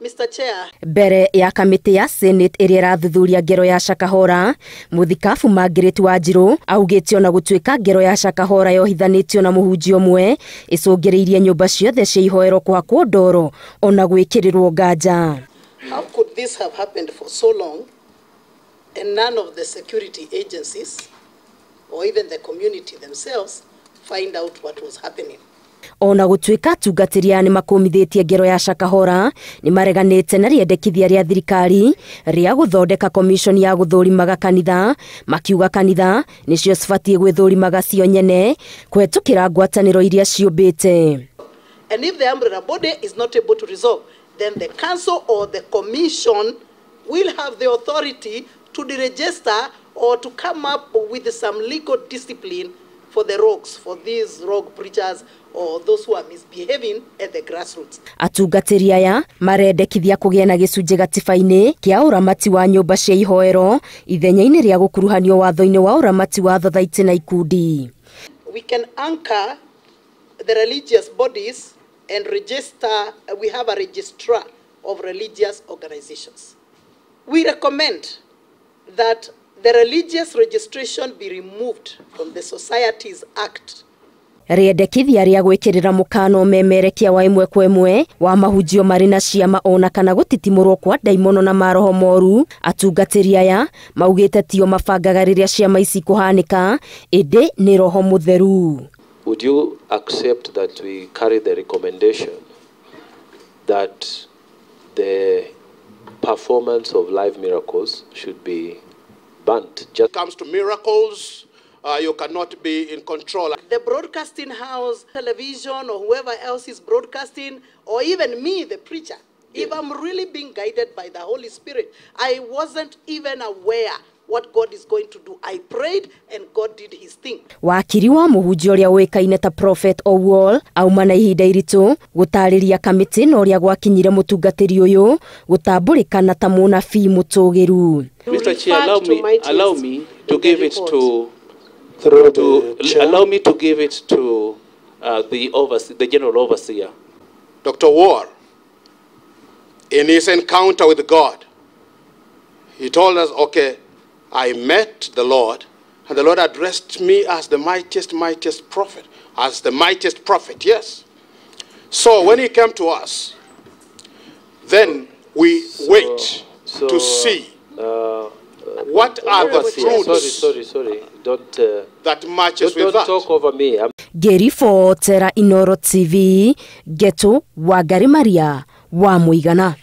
Mr. Chair. Mbere ya kamĩtĩ ya Senate ĩrĩa ĩrathuthuria ngero ya Shakahola, mũthikabu Margaret Wanjiru augĩte ona gũtuĩka ngero ya Shakahola yohithanĩtio na mũhunjia ũmwe ĩcũngĩrĩirie nyũmba ciothe cia ihoero kũhakwo ndoro ona gwĩkĩrĩrwo nganja. How could this have happened for so long and none of the security agencies or even the community themselves find out what was happening? Ona gũtuĩka atungatĩri aya nĩmakũmithĩtie ngero ya Shakahola, nĩmareganĩte na rĩendekithia rĩa thirikari rĩa gũthondeka commission ya gũthũrimaga kanitha, makiuga kanitha nĩcio cibatiĩ gwĩthũrimaga cio nyene kũhetũkĩra ngwatanĩro iria ciũmbĩte. And if the umbrella body is not able to resolve, then the council or the commission will have the authority to deregister or to come up with some legal discipline for the rogues, for these rogue preachers or those who are misbehaving at the grassroots. Atungatĩri aya marendekithia kũgĩa na gĩcunjĩ gatiba-inĩ kĩa ũramati wa nyũmba cia ihoero ithenya-inĩ rĩa gũkuruhanio watho-inĩ wa ũramati wa thothaitĩ na ikundi. We can anchor the religious bodies and register, we have a registrar of religious organizations. We recommend that the religious registration be removed from the Societies Act. Rĩendekithia rĩa gwĩkĩrĩra mũkano ũmemerekia wa ĩmwe kwa ĩmwe wa mahunjio marĩ na ciama ona kana gũtitimũrwo kwa ndaimono na maroho moru, atungatĩri aya maugĩte tio mabangaga rĩrĩa ciama ici kũhanĩka, ĩndĩ nĩ roho mũtheru. Would you accept that we carry the recommendation that the performance of live miracles should be banned? Just comes to miracles, you cannot be in control. The broadcasting house, television, or whoever else is broadcasting, or even me, the preacher, yeah. If I'm really being guided by the Holy Spirit, I wasn't even aware what God is going to do. I prayed and God did his thing. Wakiri wa mũhunjia ũrĩa ũĩkaine ta Prophet Owuor auma na ihinda iritũ gũtarĩria kamĩtĩ na ũrĩa gwakinyire mũtungatĩri ũyũ gũtambũrĩkana ta mũnabii mũtũgĩru. Mr. Chair, allow me to give it to the general overseer. Dr. Owuor, in his encounter with God, he told us, okay, I met the Lord, and the Lord addressed me as the mightiest prophet, as the mightiest prophet, yes. So when he came to us, then we wait to see what are the fruits. Sorry. Don't that matches with that. Don't talk over me. Gerifo Tera Inoro TV, Geto Wangari Maria wa Muigana.